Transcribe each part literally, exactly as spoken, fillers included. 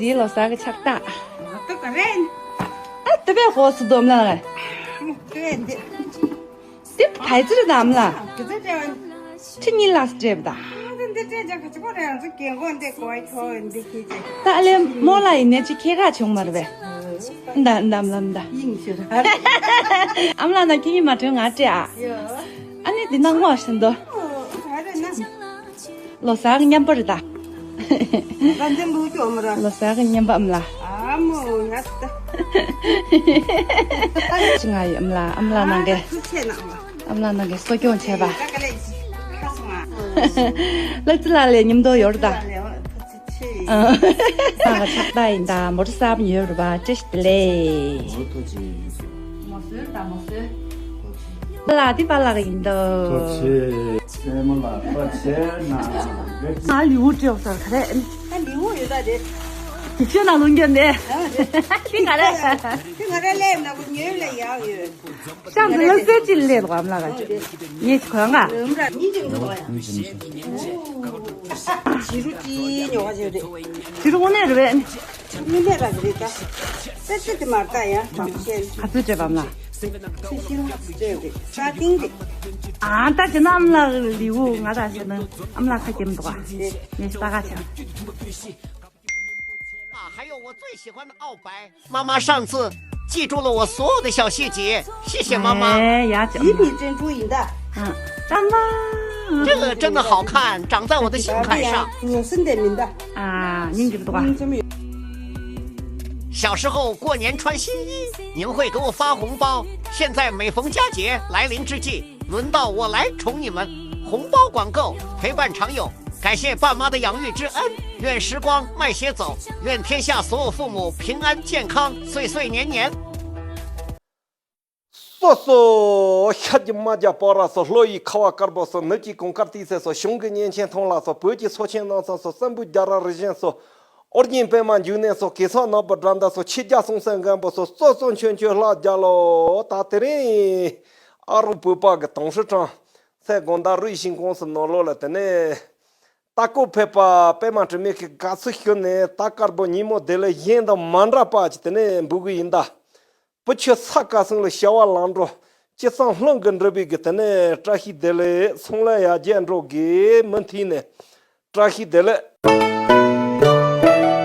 འདིའི་ལོ་གསར་གྱི་ཕྱག་རྟགས། ང་ཏོག་ག་རེ། ཨ་ཏི་པའི་ཧོ་སུ་དོམ་ལ། ཏི་ཕའི་ཙི་རི་དམ་ལ། གི་ཙི་ཏྲེ་བ། ཁྲི་གཉིས་ལ་སྤྲད་པ་ད། འདི་སྤྲད་ཅག་གི་ཅི་གོ་རེ་ང་ཚོ་རྒན་གོག་འདི་གོ་ཁྱོ་འདི་ཁྱི་ཅི། ད་ཨ་ལེ་མོ་ལ་ཡིན་ནས་ཅི་ཁྱེད་ག་བྱུང་མ་རེད་པས། འདམ་འདམ་ལམ་ད། ཡིན་ཞུ་ར། ཨམ་ལ་ན་ཁྱི་གཉིས་མ་གྲོས་ང་སྤྲད་ཨ། ཡོ། ཨ་ནི་འདི་ན་ངོ་ཤི་འདོ། ཨོ་ག་རེ་ན། ལོ་གསར་གི་མཉམ་པར་ད། ད་འདི་ལུག་ཅོ་མ་ར། ལོ་གསར་གི་མཉམ་པ་ཨམ་ལ། ཨ་མོ་ཡ་ད། ཅི་ང་ཡི་ཨམ་ལ་ཨམ་ལ་ནང་གི། ཨ་ཁུ་ཆེ་ན་ཨམ་ལ། ཨམ་ལ་ནང་གི་གསོ་སྐྱོང་བྱས་པ། ད་ག་ལེ་ཁ་སོང་ཨ། ལག་ཙི་ལ་ལས་མཉམ་དུ་ཡོད་ད། ལ་ལས་ཨ་ཁུ་ཆེ། ཨ་ང་ཕྱག་རྟགས་ཡིན་ད་མོ་ཊ་གསར་པ་ཉོས་རུ་བ་བཀྲ་ཤིས་བདེ་ལེགས། མོ་ཐོ་ཅི་ཡིན་སོང་། མོ་སོལ་དང་མོ་སོལ། ལ་དེ་པ་ལག་ཡིན་དོ། ཐུགས་རྗེ་ཆེ། སྲས་མོ་ལ་ཐུགས་རྗེ་ཆེ་ན། ང་ལིའུ་སྤྲེའུ་ཟེར་ག་རེ། ད་ལིའུ་ཡོད་ད་རེད། དེ་ཁྱོད་ན་ལུང་རྒྱུ་འདི། དེ་ག་རེ། དེ་ང་རེ་ལས་ན་གོ་ཉོས་ལ་ཡག་ཡོད། ཤང་དུ་ལ་སེ་ཅི་ལས་ལ་གམ་ལ་ག་ཅི། ངས་ཅི་གོ་ཡང་ག་ལུམ་ར་གཉིས་ཅིག་འདུག་ཡ། ཇི་རུ་ཅི་ཉོ་ག་ཅི་རེད། ཇི་རུ་དངོས་གནས་རེད་པས། མི་ལས་ར་རེད་ད། ཙེ་ཙེ་དེ་མར་ལྟ་ཡ་གྲངས་ཆེན། ག་ཚོད་སྤྲད་པ་ལ། ཚེ་ཤིང་ལ་སྤྲད་རེད་ས་ཏིང་རེད། ཨ་ད་ཅི་ན་ཨམ་ལགས་ལིའུ་ང་ར་ཤེ་ན་ཨམ་ལགས་ཁ་སྐྱེམ་འདུག་ག་ངས་ས་ག་ཆེན། 啊，还有我最喜欢的澳白。妈妈上次记住了我所有的小细节，谢谢妈妈。哎呀，讲极品珍珠饮的。嗯，张妈。这个真的好看，长在我的胸坎上。我是你的名的。啊，您给不多。嗯，这么有。小时候过年穿新衣，您会给我发红包。现在每逢佳节来临之际，轮到我来宠你们。红包管够，陪伴常有。感谢爸妈的养育之恩，愿时光慢些走，愿天下所有父母平安健康，岁岁年年。 སོ་སོ་ཤ་རྒྱུ་མ་རྒྱ་པོ་ར་སོ་ལྷོ་ཡི་ཁ་བ་དཀར་པོ་སོ་ནུབ་ཀྱི་གོང་དཀར་ཏི་སེ་སོ་གཞུང་གི་གཉན་ཆེན་ཐང་ལ་སོ་བོད་ཀྱི་ཚོ་ཆེན་ནང་ཚང་སོ་བཙན་པོའི་རྒྱལ་རབས་རིགས་ཞེན་སོ། ཨོ་རྒྱན་པད་མ་འབྱུང་གནས་སོགས་གེ་སར་ནག་པོ་དགྲ་ཟླ་སོགས་ཆོས་རྒྱལ་སྲོང་བཙན་སྒམ་པོ་སོགས་གཙོ་གཙོ་མཆོད་མཆོད་ལྷ་རྒྱལ་ལོ། ད་དེ་རིང་ཨ་རོགས་བོད་པ་གི་དང་ཧྲི་ཀྲང་སའི་དགོན་བདག་རུས་ཤིང་ཀོང་སི་ནང་ལོགས་ལ་དེ་ནས་ད་ཀོ་ཕེབས་པ་པད་མ་དྲི་མེད་ཀྱི་དགའ་ཚོར་ཞུ་ནས་ད་དཀར་པོ་ཉིན་མོ་དེ་ལས་གཞན་དང་མ་འདྲ་པ་ཅིག་དེ་ནས་འབུལ་གི་ཡིན་ད། བུ་ཁྱོད་ས་དགའ་སང་ལ་བྱ་བ་ལམ་འགྲོ། ཅི་བསམ་ལྷུན་གྱིས་འགྲུབ་པའི་གི་དེ་ནས་བཀྲ་ཤིས་བདེ་ལེགས་ཚོང་ལས་ཡར་རྒྱས་འགྲོ་དགོས། མུ་མཐུད་ནས་བཀྲ་ཤིས་བདེ་ལེགས། ལྷན་རྒྱས་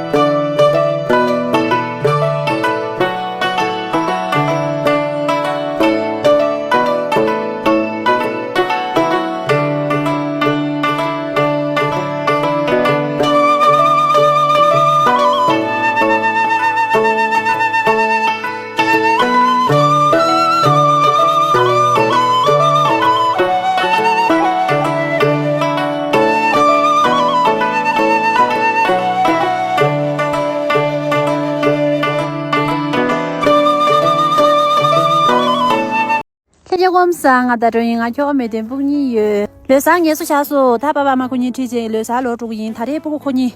སྐུ་ཁམས་བཟང་། ང་ཟླ་སྒྲོན་ཡིན། ང་ཁྱོ་ག་མེད་དོན་སྤུན་གཉིས་ཡོད། ལོ་གསར་ངལ་གསོ་བཞག་སོང་། ད་པ་ཕ་མ་ཁོ་གཉིས་ཁྲིད་ཅིང་ལོ་གསར་ལོག་འགྲོ་གི་ཡིན། ད་རེས་སྤུ་གུ་ཁོ་གཉིས་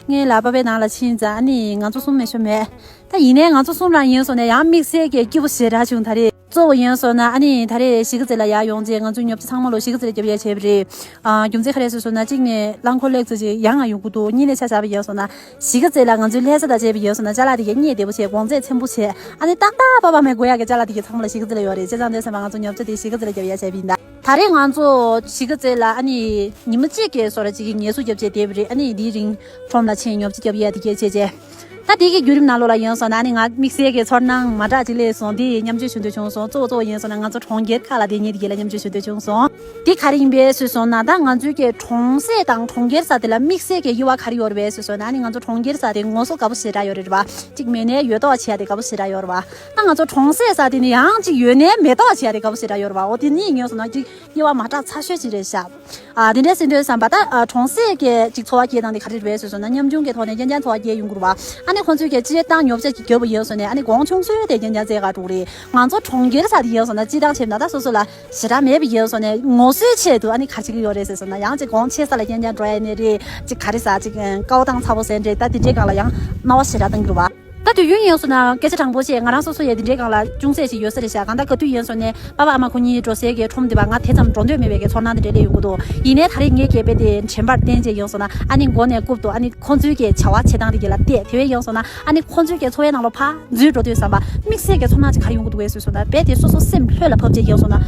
ངའི་ལག་པ་པའི་ནང་ལ་ཕྱིན་ཙང་ཨ་ནི་ང་ཚོ་གསུམ་མེད་ཤོ་མེད། ད་ཡིན་ནའི་ང་ཚོ་གསུམ་རང་ཡིན་སོང་ནས་ཡང་དམིགས་བསལ་གྱི་སྐྱིད་པོ་ཞེ་དྲག་བྱུང་། ད་རེས་གཙོ་བོ་ཡིན་སོང་ན་ཨ་ནི་ད་རེས་གཞིས་ཀ་རྩེ་ལ་ཡར་ཡོང་རྗེས་ང་ཚོའི་ཉོ་ཆ་ཚང་མ་ལོ་གཞིས་ཀ་རྩེ་ལ་རྒྱབ་ཡ་བྱས་པ་རེད། ཨ་རྒྱུ་མཚན་ག་རེ་ཟེར་སོང་ན་གཅིག་ནས་རླངས་འཁོར་ལེགས་ཚོ་ཅིག་ཡང་ང་ཡོང་གི་འདུག་གཉིས་ནས་ཆ་བཞག་པ་ཡིན་སོང་ན། གཞིས་ཀ་རྩེ་ལ་ང་ཚོའི་ལྷ་ས་དང་བཅས་པ་ཡིན་སོང་ན་ཅ་ལག་དེ་གའི་རྙེད་བདེ་པོ་བྱས། གོང་ཚད་ཚན་པོ་བྱས། ཨ་ནི་ཏག་ཏག་པ་ཕ་མའི་དགོས་ཡག་གི་ཅ་ལག་དེ་གའི་ཚང་མ་ལ་གཞིས་ཀ་རྩེ་ལ་ཡོད་རེད། བྱས་ཙང་དེ་ཚང་མ་ང་ཚོ་ཉོ་ཆ་དེ་གཞིས་ཀ་རྩེ་ལ་རྒྱབ་ཡ་བྱས་པ་ཡིན་ད། ད་རེས་ང་ཚོ་གཞིས་ཀ་རྩེ་ལ་ཨ་ནི་ཉི་མ་གཅིག་གི་བཟོ་འདྲ་ཅིག་གི་ངལ་གསོ་རྒྱབ་བྱས་བསྡད་པ་རེད། ཨ་ནི་དེའི་རིང་ཁྲོམ་ལ་ཕྱིན་ཉོ་ཆ་རྒྱབ་ཡ་དེ་གའི་བྱས་བྱས། ད་དེ་གའི་བརྒྱུད་རིམ་ནང་ལོགས་ལ་ཡིན་སོང་ན་ཨ་ནི་ང་དམིགས་བསལ་གྱི་ཚོར་སྣང་མ་འདྲ་ཅིག་སླེབས་སོང་། དེ་མཉམ་སྤྱོད་བྱེད་འདོད་བྱུང་སོང་། གཙོ་བོ་གཙོ་བོ་ཡིན་སོང་ན་ང་ཚོ་གྲོང་ཁྱེར་ཁག་ལ་བསྡད་མཁན་དེ་གའི་ལ་མཉམ་སྤྱོད་བྱེད་འདོད་བྱུང་སོང་། དེ་ག་རེ་ཡིན་པས་ཟེར་སོང་ན་ད་ང་ཚོའི་གི་གྲོང་གསེབ་དང་གྲོང་ཁྱེར་ས་དེ་ལ་དམིགས་བསལ་གྱི་དབྱེ་བ་ག་རེ་ཡོད་རེད་པས་ཟེར་སོང་ན་ཨ་ནི་ང་ཚོ་གྲོང་ཁྱེར་ས་དེ་ངོ་སོ་དགའ་པོ་ཞེ་དྲག་ཡོད་རེད་པ། གཅིག་མེད་ནའི་ཡོད་མདོག་བྱེད་ཡ་དེ་དགའ་པོ་ཞེ་དྲག་ཡོད་རེད་པ། ད་ང་ཚོ་གྲོང་གསེབ་ས་དེ་ནི་ཡང་གཅིག་ཡོད་ནའི་མེད་མདོག་བྱེད་ཡ་དེ་དགའ་པོ་ཞེ་དྲག་ཡོད་རེད་པ། འོ་དེ་གཉིས་ཡིན་སོང་ན་གཅིག་དབྱེ་བ་མ་གྲགས་ཚ་ཤོས་ཅིག་རེད་ཤག་ཨ་དེ་འདྲའི་ཟེར་དུས་བསམ་པ་ད་ཨ་གྲོང་གསེབ་ཀྱི་ཅིག་འཚོ་བ་སྐྱེལ་སྟངས་དེ་ག་རེ་རེད་པས་ཟེར་སོང་ན་ཉམ་ཆུང་གི་ཐོག་ནས་རྐྱང་རྐྱང་འཚོ་བ་སྐྱེལ་ཡོང་གི་རེད་པ། ཨ་ནི་ཁོང་ཚོས་ཀྱི་སྤྱིར་བཏང་ཉོ་ཆ་ཅིག་རྒྱབ་པ་ཡིན་སོང་ནས་ཨ་ནི་གོང་ཆུང་ཚོས་དེ་རྐྱང་རྐྱང་བཙལ་ག་འགྲོ་གི་རེད། ང་ཚོ་གྲོང་ཁྱེར་ས་དེ་ཡིན་སོང་ན་སྤྱིར་བཏང་བྱས་ན་ད་སོ་སོ་ལ་ཞེ་དྲག་མེད་པ་ཡིན་སོང་ནས་ངོ་སོའི་ཆེད་དུ་ཨ་ནི་ག་རེ་བྱེད་ཀྱི་ཡོད་རེད་ཟེར་སོང་ན་ཡང་ཅིག་གོང་ཆེ་ས་ལ་རྐྱང་རྐྱང་འགྲོ་ཡ་ནི་རེད། ཅིག་ག་རེ་ཟ་ཅིག་ཀའོ་ཏང་ཚ་པོ་ཟེར་འདྲ་ད་དེ་འདྲའི་སྒང་ལ་ཡང་སྣང་བ་ཞེ་དྲག་གཏང་གི་རེད་པ། ད་ དུས་ཡུན་ཡིན་སོང་ན་སྐད་ཆ་དྲང་པོ་བཤད། ང་རང་སོ་སོ་ཡི་འདི་འདྲའི་སྒང་ལ་ཅུང་ཟད་ཞིག་ཡོད་ས་རེད་ཤག་གང་ལྟར་ག་དུས་ཡིན་སོང་ནས་པ་ཕ་ཨ་མ་ཁོ་གཉིས་འགྲོ་སའི་གི་ཁྲོམ་འདི་བ་ང་དེ་ཙམ་འགྲོ་འདོད་མེད་པའི་གི་ཚོར་སྣང་དེ་འདྲ་སླེབས་ཡོང་གི་འདུག་ཡིན་ནའི་ད་རེས་ངས་གལ་པོ་དེ་དྲན་པར་བརྟེན་བྱས་ཡིན་སོང་ན་ཨ་ནི་མགོ་ནས་རྐུབ་ཏུ་ཨ་ནི་ཁོང་ཚོའི་གི་བྱ་བ་བྱེད་སྟངས་དེ་གི་ལ་བལྟས། དེ་བས་ཡིན་སོང་ན་ཨ་ནི་ཁོང་ཚོའི་གི་འཚོ་བའི་ནང་ལ་ཕར་འཛུལ་འགྲོ་དུས་ཙམ་པ་དམིགས་བསལ་གྱི་ཚོར་སྣང་ཅིག་ག་རེ་ཡོང་གི་འདུག་ཟེར་སོང་ན། རྦད་དེ་སོ་སོ་སེམས་ལྷོད་ལ་ཕབ་བྱས་ཡོང་སོང་ན།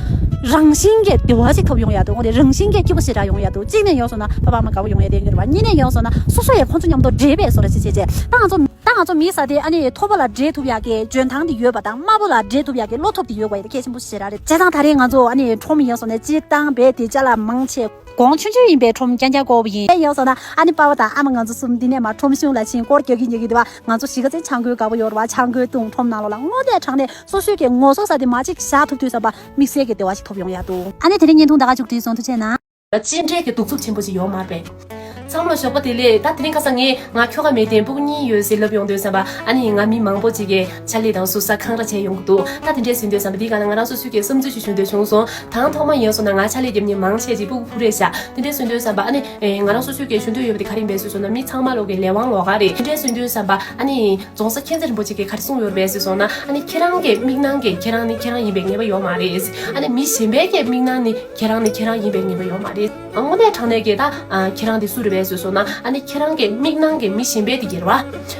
རང་བཞིན་གྱི་བདེ་བ་ཅིག་ཐོབ་ཡོང་ཡ་འདུག་འོ་དེ་རང་བཞིན་གྱི་སྐྱིད་པོ་ཞེ་དྲག་ཡོང་ཡ་འདུག་གཅིག་ནས་ཡོང་སོང་ན་ཕ་ཕ་མ་དགའ་པོ་ཡོང་ཡ་དེ་གི་རེད་པ། གཉིས་ནས་ཡོང་སོང་ན་སོ་སོ་ཡི་ཁོང་ཚོ་མཉམ་དུ་འདྲེས་པའི་བཟོ་འདྲ་ཅིག་བྱས་བྱས། ད་ང་ཚོ་ད་ང་ཚོ་མི་ཟེར་དེ་ཨ་ནི་མཐོ་པོ་ལ་འདྲེས་ཐུབ་ཡ་གི་འཇོན་ཐང་དེ་ཡོད་པ་དང་དམའ་པོ་ལ་འདྲེས་ཐུབ་ཡ་གི་བློ་སྟོབས་དེ་ཡོད་དགོས་ཡ་དེ་གལ་ཆེན་པོ་ཞེ་དྲག་རེད། བྱས་ཙང་ད་རེས་ང་ཚོ་ཨ་ནི་ཁྲོམ་ཡིན་སོང་ན་སྤྱིར་བཏང་རྦད་དེ་ཅ་ལག་མང་ཆེ། གོང་ཆུང་ཆུང་ཡིན་པའི་ཁྲོམ་རྐྱང་རྐྱང་དགོས་པ་ཡིན། ཡིན་སོང་ན་ཨ་ནི་པ་ཕ་དང་ཨ་མ་ང་ཚོ་གསུམ་འདི་ནས་མར་ཁྲོམ་གཞུང་ལ་ཕྱིན་སྐོར་རྒྱག་གིན་རྒྱག་གིན་འདི་བ་ང་ཚོ་གཞིས་ཀ་རྩེ་ཆང་ཁོལ་དགའ་པོ་ཡོད་རེད་བ། ཆང་ཁོལ་བཏུང་ཁྲོམ་ནང་ལོགས་ལ་དངོས་གནས་དྲང་གནས་སོ་སོའི་གི་ངོ་སོ་ས་དེ་མ་གཅིག་བཞག་ཐུབ་དུས་ཙམ་པ་དམིགས་བསལ་གྱི་བདེ་བ་ཞིག་ཐོབ་ཡོང་ཡ་འདུག་ཨ་ནི་དེ་རིང་བརྙན་ཐུང་ད་ག་མཇུག་སྒྲིལ་སོང་། ཐུགས་རྗེ་གནང་། ལ་ཅི་འདྲའི་གི་གདུག་རྩུབ་ཆེན་པོ་ཞིག་ཡོད་མ་རེད་པས། མཚམས་ལ་ཞོགས་པ་དེ་ལས་ད་དེ་རིང་ཁ་སང་ངས་ང་ཁྱོ་ག་མེད་དེ་ཕྲུ་གུ་གཉིས་ཡོད་ཟེར་ལབ་ཡོང་དུས་ཙམ་པ་ཨ་ནི་ང་མི་མང་པོ་ཅིག་གིས་ཕྱག་ལས་དང་ཟུར་ཟ་འཁང་ར་བྱས་ཡོང་གི་འདུག་ད་དེ་འདྲས་ཟིན་དུས་ཙམ་པ་འདིའི་སྒང་ལ་ང་རང་སོ་སོའི་གི་བསམ་ཚུལ་ཞིག་ཞུ་འདོད་བྱུང་སོང་། དང་ཐོག་མ་ཡིན་སོང་ན་ང་ཕྱག་ལས་རྒྱབ་མཁན་མང་ཆེ་ཅིག་ཕྲུ་གུ་ཕྲུ་གུ་རེད་ཤག་དེ་འདྲས་ཟིན་དུས་ཙམ་པ་ཨ་ནི་ང་རང་སོ་སོའི་གི་ཞུ་འདོད་ཡོད་པ་དེ་ག་རེ་ཡིན་པས་ཟེར་སོང་ན་མི་ཚང་མ་ལོག་གི་ལས་དབང་ལོགས་ཀ་རེད། དེ་འདྲས་ཟིན་དུས་ཙམ་པ་ཨ་ནི་རྫོང་སར་མཁྱེན་བརྩེ་རིན་པོ་ཆེ་གིས་ག་རེ་གསུངས་ཡོད་རེད་པས་ཟེར་སོང་ན་ཨ་ནི་ཁྱེད་རང་གི་མིག་ནང་གི་ཁྱེད་རང་ནི་ཁྱེད་རང་ཡིན་པའི་ངེས་པ་ཡོད་མ་རེད། ཨ་ནི་མི་གཞན་པའི་གི་མིག་ནང་ནི་ཁྱེད་རང་ནི་ཁྱེད་རང་ཡིན་པའི་ངེས་པ་ཡོད་མ་རེད། དངོས་གནས་དྲང་གནས་ཀྱི་ད་ཨ་ཁྱེད་རང་དེ་སུ་རེད་པས་ཟེར་སོང་ན་ཨ་ནི་ཁྱེད་རང་གི་མིག་ནང་གི་མི་གཞན་པའི་དེ་གྱུར་བ།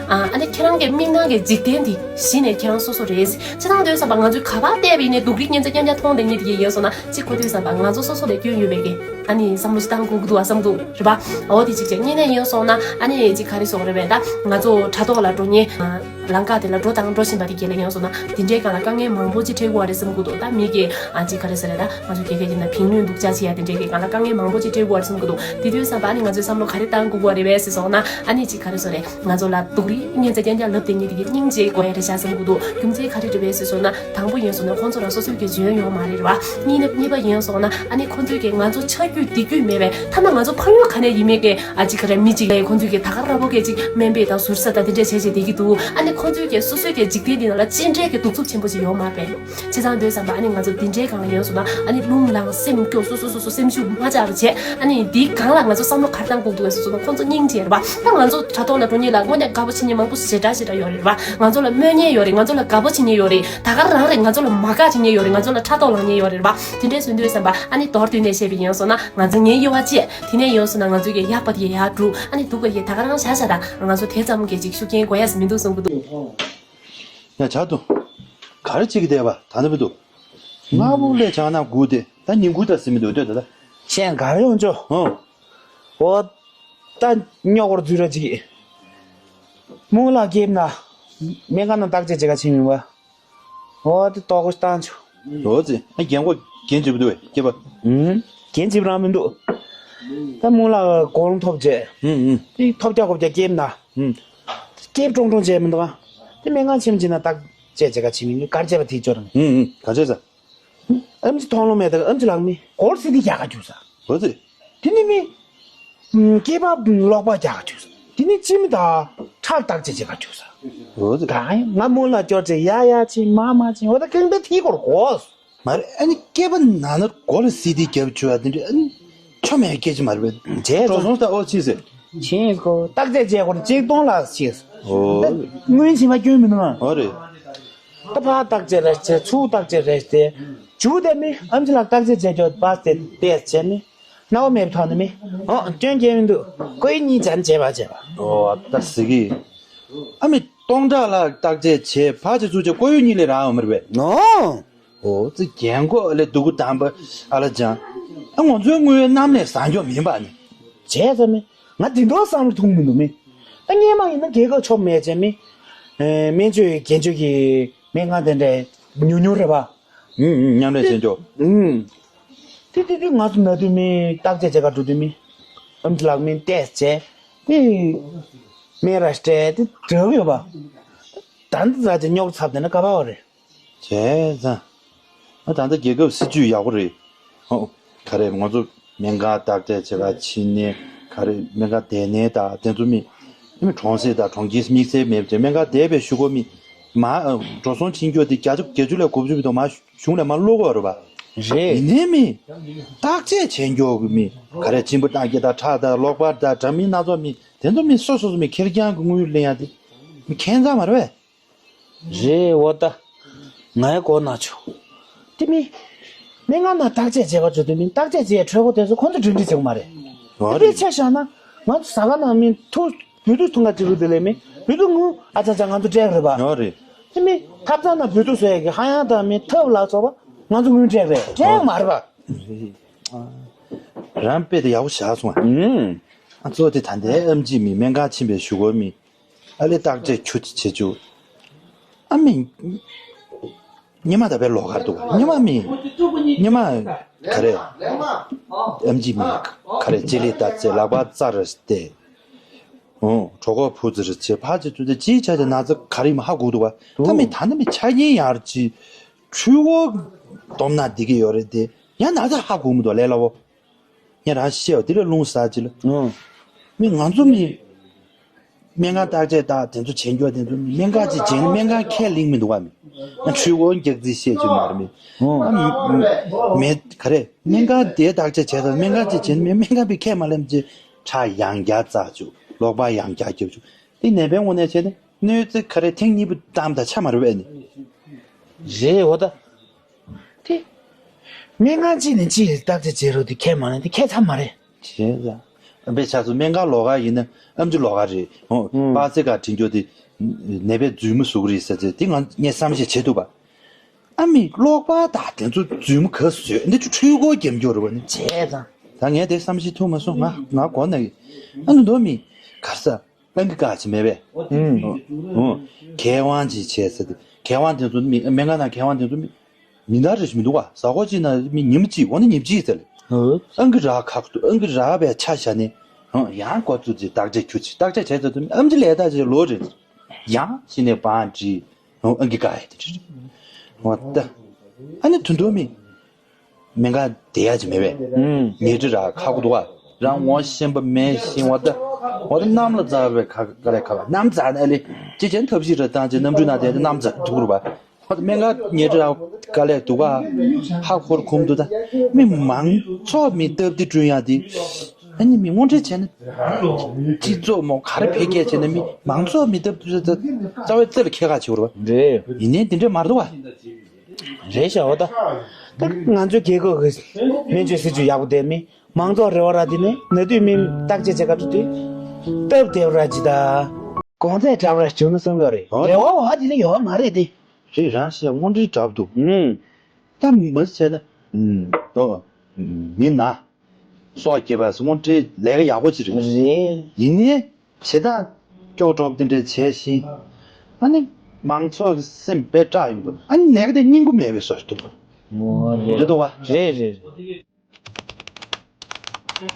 ཨ་ནི་ཁྱེད་རང་གི་མིག་ནང་གི་འཇིག་རྟེན་དེ་གཞི་ནས་ཁྱེད་རང་སོ་སོ་རེད། ཅི་ཐང་དོན་བསམ་པ་ང་ཚོས་ག་པར་བལྟས་པ་ཡིན་ནའི་སྡུག་རུས་ཉེན་ཚ་རྐྱང་རྐྱང་མཐོང་བསྡད་མཁན་དེ་གྱད་ཡིན་སོང་ན་གཅིག་གོ་དོན་བསམ་པ་ང་ཚོ་སོ་སོ་ལ་སྐྱོན་ཡོད་པའི་གི་ཨ་ནི་བསམ་བློ་ཞིག་བཏང་དགོས་ཀྱི་འདུག་བ་བསམ་གྱི་འདུག་རེད་པ། འོ་དེ་གཅིག་བྱས། གཉིས་ནས་ཡིན་སོང་ན་ཨ་ནི་གཅིག་ག་རེ་ཟེར་དགོས་རེད་པས། ད་ང་ཚོ་དྲ་ཐོག་ལ་འགྲོ་མཁན་ལམ་ཁ་དེ་ལ་འགྲོ་དང་འགྲོ་བཞིན་པ་དེ་གྱད་ལ་ཡིན་སོང་ན་དེ་འདྲའི་སྒང་ལ་དཀའ་ངལ་མང་པོ་ཅིག་འཕྲད་ཀྱི་ཡོད་རེད་བསམ་གྱི་འདུག་ད་མི་གིས་ཨ་གཅིག་ག་རེ་ཟེར་རེད། ད་ང་ཚོ་དགེ་རྒན་ཡིན་ན་ཕིང་ལུན་སྡུག་ཅག་བྱེད་ཡ་དེ་འདྲའི་གི་སྒང་ལ་དཀའ་ངལ་མང་པོ་ཅིག་འཕྲད་ཀྱི་ཡོད་རེད་བསམ་གྱི་འདུག་དེ་དུས་ཙམ་པ་ཨ་ནི་ང་ཚོས་བསམ་བློ་ག་རེ་བཏང་དགོས་ཀྱི་རེད་པས་ཟེར་སོང་ན་ཨ་ནི་གཅིག་ག་རེ་ཟེར་རེད། ང་ཚོ་ལ་སྡུག་རུས་ཉེན་ཚ་རྐྱང་རྐྱང་ལབ་བསྡད་མཁན་དེ་གྱད་སྙིང་རྗེ་དགོས་ཡ་རེད་ཤག་བསམ་གྱི་འདུག་རྒྱུ་མཚན་ག་རེ་རེད་པས་ཟེར་སོང་ན་དང་པོ་ཡིན་སོང་ན་ཁོང་ཚོ་ལ་སོ་སོའི་གི་འཇོན་ཡོད་མ་རེད་རེད་པ། གཉིས་ནི་གཉིས་པ་ཡིན་སོང་ན་ཨ་ནི་ཁོང་ཚོའི་གི་ང་ཚོ་ཆ་རྒྱུས་འདི་རྒྱུས་མེད་པས། ཐ་ན་ང་ཚོ་ཕ་ཡུལ་ག་ནས་ཡིན་མིན་གྱི་ཨ་གཅིག་ག་རེ་མི་གཅིག་ལ་ཁོང་ཚོའི་གི་ད་ག་རང་པོ་གི་གཅིག་སྨན་པ་དང་ཟུར་ཟ་དང་དེ་འདྲ་བྱས་བྱས་བསྡད་ཀྱི་འདུག་ཨ་ནི་ཁོང་ཚོའི་གི་སོ་སོའི་གི་འཇིག་རྟེན་འདི་ནང་ལ་ཅི་འདྲའི་གི་གདུག་རྩུབ་ཆེན་པོ་ཞིག་ཡོད་མ་རེད་པས། བྱས་ཙང་དོན་བསམ་པ་ཨ་ནི་ང་ཚོ་འདི་འདྲའི་སྒང་ལ་ཡོད་སོང་ན་ཨ་ནི་རླུང་ལངས་སེམས་སྐྱོ་སོ་སོ་སོ་སོ་སེམས་ཤུགས་མ་ཆག་པ་བྱས། ཨ་ནི་འདིའི་སྒང་ལ་ང་ཚོ་བསམ་བློ་ག་རེ་བཏང་དགོས་འདུག་ཟེར་སོང་ན་ཁོང་ཚོ་སྙིང་རྗེ་རེད་པ། ད་ང་ཚོ་དྲ་ཐོག་ལ་འགྲོ་མཁན་ལ་དངོས་གནས་དགའ་པོ་བྱེད་མཁན་མང་པོ་ཞེ་དྲག་ཞེ་དྲག་ཡོད་རེད་པ། ང་ཚོ་ལ་སྨོད་མཁན་ཡོད་རེད། ང་ཚོ་ལ་དགའ་པོ་བྱེད་མཁན་ཡོད་རེད། ད་ག་རང་རེད། ང་ཚོ་ལ་མ་དགའ་བྱེད་མཁན་ཡོད་རེད། ང་ཚོ་ལ་ཕྲག་དོག་ལངས་མཁན་ཡོད་རེད་པ། དེ་འདྲའི་ཟེར་དུས་བསམ་པ་ཨ་ནི་མདོར་བསྡུས་ནས་བཤད་པ་ཡིན་སོང་ན་ང་ཚོ་ངའི་དབྱེ་བ་བྱས། དེ་ནས་ཡིན་སོང་ན་ང་ཚོ་གི་ཡག་པ་དེ་ཡར་སྒྲུག་ཨ་ནི་སྡུག་པ་དེ་ད་ག་རང་བཞག་བཞག་ད་ང་ཚོ་དེ་ཙམ་གྱི་ཅིག་ཤུགས་རྐྱེན་དགོས་ཡ་མི་འདུག་བསམ་གྱི་འདུག་ཡ་ཆ་དུ། ག་རེ་བྱེད་ཀྱི་བསྡད་པ་ད་ནི་མི་འདུག་སྔ་པོ་ལས་བྱང་ན་སྒུག་སྟེ་ད་ཉིན་གུང་ད་ཟིན་མི་འདུག་ལྟོས་ད་ད། ཤེས་ག་རེ་ཡོང་ཆོག་ཨོ། འོ། ད་རྙོག་པར་འཛུལ་ར་ཅིག་སྨུག་ལ་སྐེབས་ན། སྨན་ཁང་ནང་བརྟག་དཔྱད་བྱེད་ག་ཕྱིན་མིན་པ། འོ་དེ་ལྟོ་གོས་བཏང་ཆོག་འོ་ཙི་ཨ་རྒན་གོ་རྒན་བྱེད་པ་འདུག་སྐེབས་པ། ཨུམ། རྒན་བྱེད་པ་རང་མི་འདུག་ད་སྨུག་ལ་གོ་རློང་ཐོབ་རྗེས། ཨུམ་ཨུམ། དེ་ཐོབ་རྒྱག་གོ་རྒྱག་སྐེབས་ན། ཨུམ། སྐེབས་ཀྲོང་ཀྲོང་བྱས་མི་འདུག་ཨ། དེ་སྨན་ཁང་ཕྱིན་ཕྱིན་ན་བརྟག་དཔྱད་བྱེད་ག་ཕྱིན་མིན་གར་བྱས་པ་དེ་ཅོར་ནས། ཨུམ་ཨུམ་ག་བྱས་ས། ཨམ་ཆི་མཐོང་ལོང་མེད་ད་ཨམ་ཆི་ལགས་མི་གོར་སི་ཏི་རྒྱག་ག་རྒྱུགས་ས། འོ་ཙི། དེ་ནི་མི། སྐེད་པ་ལོག་པ་རྒྱག་ག་རྒྱུགས་ས། དེ་ནི་ཅི་མི་ད་ཁྲག་བརྟག་དཔྱད་བྱེད་ག་རྒྱུགས་ས། འོ་ཙི། གང་ཡིན་ང་མོ་ལ་སྐྱོར་ཅིག་ཡ་ཡ་ཅིག་མ་མ་ཅིག་འོ་ད་གང་ད་ཐིག་གོར་གོ། མ་རེད་ཨ་ནི་སྐེད་པ་ན་ན་གོ་ལ་སི་ཏི་རྒྱབ་བཅུག་ཨ་དེ་འདྲ་ཨ་ནི་ཆོ་མེད་སྐད་ཅིག་མ་རེད་པས། བྱས་འགྲོ་སོང་ད་ཨོ་ཕྱིས་ཟེར། ཕྱིན་གོ་བརྟག་དཔྱད་བྱས་གོ་གཅིག་སྟོང་ལ་ཕྱིས། འོ། དངུལ་ཕྱིན་མ་སྐྱོན་མི་འདུག་ཨ། འོ་རེད། ད་ཕར་བརྟག་དཔྱད་རེ་བྱས་ཚུར་བརྟག་དཔྱད་རེ་བྱས། མཇུག་དེ་མི་ཨམ་ཆི་ལགས་བརྟག་དཔྱད་བྱས་ཀྱོག་པ་དེ་བལྟས་བྱས་མི། རྣ་བ་མེད་པའི་ཐོག་ནས་མི། ཨོ་སྐྱོན་སྐྱོན་མི་འདུག་ཁོའི་གཉིས་ཅན་བྱས་པ་བྱས་པ། ཨོ་ད་ཟེར་གི། ཨ་མི་སྟོང་ཕྲག་ལ་བརྟག་དཔྱད་བྱས་ཕར་བྱས་ཚུར་བྱས་ཁོ་ཡོད་གཉིས་ལས་རང་ཡོང་མི་རེད་པས། ཨོ། ཨོ་ཙི་རྒན་གོག་ལས་སྡུག་གུ་དམ་པ་ཨ་ལ་ཅང་། ཨ་ང་ཚོའི་དངུལ་གནམ་ལས་བཟང་ཀྱོག་མིན་པ་ནི། བྱས་ཙམ་མི། ང་འདི་འདྲ་བསམ་བློ་ཐུང་མི་འདུག་མི། ད་སྔོན་མ་ཡིན་ན་རྒྱལ་ཁབ་ཆོག་མེད་ཅེས་མི། ཨེ་སྨན་བཅོས་རྒན་བཅོས་ཀྱི་སྨན་ཁང་དེ་འདྲ་ཉུང་ཉུང་རེད་པ། ཨུ་ཨུ་མཉམ་ལས་བྱེད་ཆོག་ཨུ། དེ་དེ་དེ་ང་ཚོ་ན་དུས་མི་བརྟག་དཔྱད་བྱེད་ག་འགྲོ་དུས་མི། ཨམ་ཆི་ལགས་མི་བལྟས་བྱས། དེ། སྨན་ར་སྤྲད་དེ་འདྲ་གི་ཡོད་པ། ད་འདི་ཟ་ཅེ་རྙོག་ཚབ་དེ་ན་ག་པ་བ་རེད། བྱས་ཙང་། ཨ་ད་ལྟ་རྒྱལ་ཁབ་སྲིད་ཇུས་ཡག་པོ་རེད། ཨོ། ག་རེ་ང་ཚོ་སྨན་ཁང་བརྟག་དཔྱད་བྱེད་ག་ཕྱིན་ནས་ག་རེ་སྨན་ཁང་བསྡད་ནས་ད་དེ་ཚོ་མི། ཨ་མི་གྲོང་གསེབ་དང་གྲོང་ཁྱེར་དམིགས་བསལ་མེད་པ་དེ་སྨན་ཁང་བསྡད་པའི་ཤུགས་གོ་མི། མ། འགྲོ་སོང་ཕྱིན་རྒྱུ་དེ་བརྒྱ་ཆ་བརྒྱད་ཅུ་ལས་དགུ་བཅུ་བི་དོ་མ་གཞུང་ལས་མ་བླུག་གོ་རེད་པ། རེད། ཡིན་ནའི་མི། བརྟག་དཔྱད་བྱེད་མགྱོགས་གི་མི། ག་རེ་གཅིན་པ་བཏང་རྒྱུ་དང་ཁྲག་དང་གློག་པར་དང་འདྲ་མི་སྣ་ཚོགས་མི་དེ་ཚོ་མི་སོ་སོ་སོ་མི་ཁེར་རྐྱང་གི་དངུལ་ལེན་ཡ་དེ། མི་ཁྱད་མཚར་མ་རེད་པས། རེད་འོ་ད། ང་ཡ་གོ་ན་ཆོ། དེ་མིན། སྨན་ཁང་ནང་བརྟག་དཔྱད་བྱེད་ག་ཆོ་དེ་མིན་བརྟག་དཔྱད་བྱེད་ཡ་འཕྲོད་གོ་དེ་ཚོ་ཁོང་ཚོ་གྲ་སྒྲིག་བྱེད་གོ་མ་རེད། འོ་དེ་རེད། ཆ་བཞག་ན། ང་ཚོ་ཟ་ཁང་ནང་མིན་ཐུག་བོད་ཐུག་ཐུང་ག་ཅིག་རུ་དེ་ལས་མིན་བོད་ཐུག་ངུ་ཨ་ཅག་ཅག་ང་ཚོ་སྤྲད་གི་རེད་པ། འོ་རེད། དེ་མིན་ཐབ་ཚང་ནང་བོད་ཐུག་བཟོ་ཡ་གི་ཧ་ཡང་དང་མིན་ཐབ་ལ་ཚོ་པ་ང་ཚོ་ངུ་སྤྲད་གི་རེད་སྤྲད་གི་མ་རེད་པ། རང་དཔེ་དེ་ཡག་པོ་བཞག་སོང་ཨ། ཨ་གཙོ་དེ་ད་ལྟའི་ཨམ་ཆི་མི་སྨན་ཁང་ཕྱིན་པའི་གཞུག་གུ་མི། ཨ་ལེ་བརྟག་དཔྱད་ཁྱུ་གཅིག་བྱེད་བཅུག་ཨ་མི། ཉི་མ་ད་བའི་ལོགས་ཀར་འདུག་ཉི་མ་མི། ཉི་མ། ག་རེ། ཨམ་ཆི་མི། ག་རེ་ལྕེ་ལེ་ལྟ་ཚེ་ལག་པ་རྩ་རུ་བལྟས། ཨོ་གྲོད་ཁོག་བུ་ཙི་རུ་ཆེ་ཕ་ཅི་ཚུ་དེ་ཅིའི་ཆ་ཅི་ན་ཚ་ག་རེ་མི་ཧ་གོ་འདུག་བ། ད་མི་ད་ནི་མི་ཆ་རྐྱེན་ཡར་ཅི། འཕྲུལ་འཁོར་སྡོམ་ན་འདི་གི་ཡོད་རེད་དེ། ཡང་ན་ཚ་ཧ་གོ་མི་འདུག་ལས་སླ་བོ། ངས་རང་བཤད་པ་དེ་ལས་རླུང་ཟ་ཅི་ལ། ཨང་། མི་ང་ཚོ་མི། སྨན་ཁང་བརྟག་དཔྱད་བརྟག་དེ་ཚོ་བྱེད་མགྱོགས་དེ་ཚོ་སྨན་ཁང་ཅིག་བྱེད་ན་སྨན་ཁང་ཁས་ལེན་མི་འདུག་བ་མི། ང་འཕྲུལ་འཁོར་རྒྱག་རྩིས་བཤད་ཅི་མ་རེད་མི། ཨང་། ཨ་མི། མི་ག་རེ་སྨན་ཁང་དེ་བརྟག་དཔྱད་བྱས་ཙང་སྨན་ཁང་ཅིག་བྱེད་ན་མི་སྨན་ཁང་པའི་ཁས་མ་ལེན་ཅི། ཁྲག་ཡང་བསྐྱར་བཙག་བཅུག་ལོག་པ་ཡང་བསྐྱར་རྒྱབ་བཅུག་དེ་ནད་པའི་ངོས་ནས་བྱས་ན་གནོད་འཚེ་ག་རེ་ཐེངས་གཉིས་པ་བཏང་ད་ཆ་མ་རེད་པས་ནི། རེད་འོ་ད། དེ། སྨན་ཁང་གཅིག་ནས་གཅིག་བརྟག་དཔྱད་བྱེད་རོགས་དེ་ཁས་མ་ལེན་དེ་ཁས་ཚར་མ་རེད། བྱས་ཙང་། ཨ་དཔེ་ཆ་ཚོ་སྨན་ཁང་ལོགས་ཀ་ཡིན་ན་ཨམ་ཆི་ལོགས་ཀ་རེད་ཧོ། ཨང་། པ་སེ་ཀ་དྲིན་སྐྱོ་དེ། ནད་པའི་རྫུན་མ་བཟོ་གི་རེད་ཟེར་ཚེ་དེ་ང་ངས་བསམ་ཤེས་བྱེད་ཐུབ་པ། ཨ་མི་ཀློག་པ་དང་དེ་ཚོ་རྫུན་མ་ག་བཟོས་འདི་ཚོ་འཕྲུལ་འཁོར་རྒྱབ་སྐྱོར་རེད་བ་ནི། བྱས་ཙང་། ད་ངས་དེ་བསམ་ཤེས་ཐུབ་མ་སོང་ང་ང་གོ་ན་གི། ཨ་ནི་མདོ་མི། གར་ས། ཨང་ཀི་ཀ་ཅི་མེད་པས། ཨང་། ཨང་། མཁས་དབང་ཅིག་བྱས་ཟེར་ཏེ་མཁས་དབང་དེ་ཚོ་མི་སྨན་ཁང་ནང་མཁས་དབང་དེ་ཚོ་མི། མི་འདྲ་རེ་ཞིག་མི་འདུག་བ་ཟ་ཁོ་ཅིག་ན་མི་ཉིན་མོ་གཅིག་འོ་ན་ཉིན་གཅིག་ཟེར་ལེ། ཨང་ཀི་རག་ཁག་ཏུ་ཨང་ཀི་རག་པའི་ཆ་བཞག་ནས། ཧང་ཡང་ཀོ་ཙུ་ཅིག་བརྟག་དཔྱད་ཁྱུ་ཅིག་བརྟག་དཔྱད་བྱས་ཚར་དུས་ཨམ་ཅི་ལས་ད་ཅིག་ལོ་རེ། ཡང་ཕྱི་ནས་བང་བྲིས། ཧང་ཨང་ཀི་ཀ་ཡ་དེ་བྲིས། འོ་ད། ཨ་ནི་དུ་འདོད་མི། སྨན་ཁང་བསྡད་ཡ་ཅིག་མེད་པས། ཨུམ། ཉལ་ཁྲི་རག་ཁག་པོ་འདུག་བ། རང་ངོ་ཤེས་པ་མེད་ཤིང་བ་ད། བ་ད་གནམ་ལ་འཛར་བའི་ཁ་ཁ་ལས་ཁ་བ་གནམ་འཛར་ནས་ལེ། ཅི་ཅན་ཐབས་ཤེས་རེ་བཏང་ཅེ་གནམ་གྲུ་ནང་བསྡད་དེ་གནམ་འཛར་འདུག་རུ་བ། བ་ད་སྨན་ཁང་ཉལ་ཁྲི་རག་དཀའ་ལས་འདུག་བ། ཧ་ཧོར་ཁུམ་འདུག་ད། མི་མང་ཚོགས་མི་སྟབས་བདེ་བསྐྲུན་ཡ་དེ། ཨ་ནི་མི་དངོས་འབྲེལ་བྱས་ན། སྤྱི་ཚོགས་མོ་ག་རེ་འཕེལ་རྒྱས་བྱས་ན་མི་མང་ཚོགས་མི་སྟབས་བདེ་རྩ་བའི་རྩེ་ལ་ཁྱེད་ཁ་བྱེད་རུ་བ། རེད། ཡིན་ནའི་འདི་འདྲ་མ་རེད་འདུག་བ། རེད་ཤག་འོ་ད། ད་ང་ཚོའི་རྒྱལ་ཁབ་ཀྱི་སྨན་བཅོས་སྲིད་ཇུས་ཡག་པོ་དེ་མིན་མང་ཚོགས་རེ་བ་ར་དེ་ནི་ན་དུས་མིན་བརྟག་དཔྱད་བྱེད་ག་འགྲོ་དུས་སྟབས་བདེ་བ་ར་ཅི་ད། གོང་ཚད་དྲག་པ་ར་བྱུང་ན་བསམ་གི་རེད། འོ་རེ་བ་བ་དེ་ནི་ཡོད་མ་རེད་དེ། རེད་རང་བཤད་དངོས་འབྲེལ་དྲག་འདུག་ཨུམ། ད་མི་བྱས་ན། ཨུམ། ཏོ། མི་ན། སྲོག་སྐྱེས་པ་སྔོན་འདྲའི་ལས་ཀ་ཡག་པོ་ཅིག་རེད། རེད། ཡིན་ནའི་བྱེད་སྟངས་སྐྱོ་གྲོགས་དེ་འདྲ་བྱས་ཤིང་། ཨ་ནི་མང་ཚོགས་ཀྱི་སེམས་དཔེ་སྐྲག་ཡོང་གི་ཨ་ནི་ལས་ཀ་དེ་སྙིང་པོ་མེད་པའི་བཟོ་ཞིག་འདུག་ཨོ་རེད། རེད་འདུག་བ། རེད་རེད་རེད།